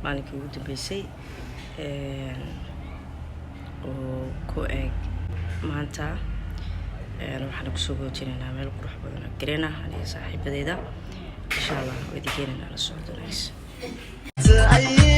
Maalinkii ugu dambeysay oo ku eg maanta, waxaana kusoo goojinaynaa meel qurux badan oo gareen ah, aniga saaxiibadeeda. Insha Allah waa idin keenaynaa, la socdo. Nice.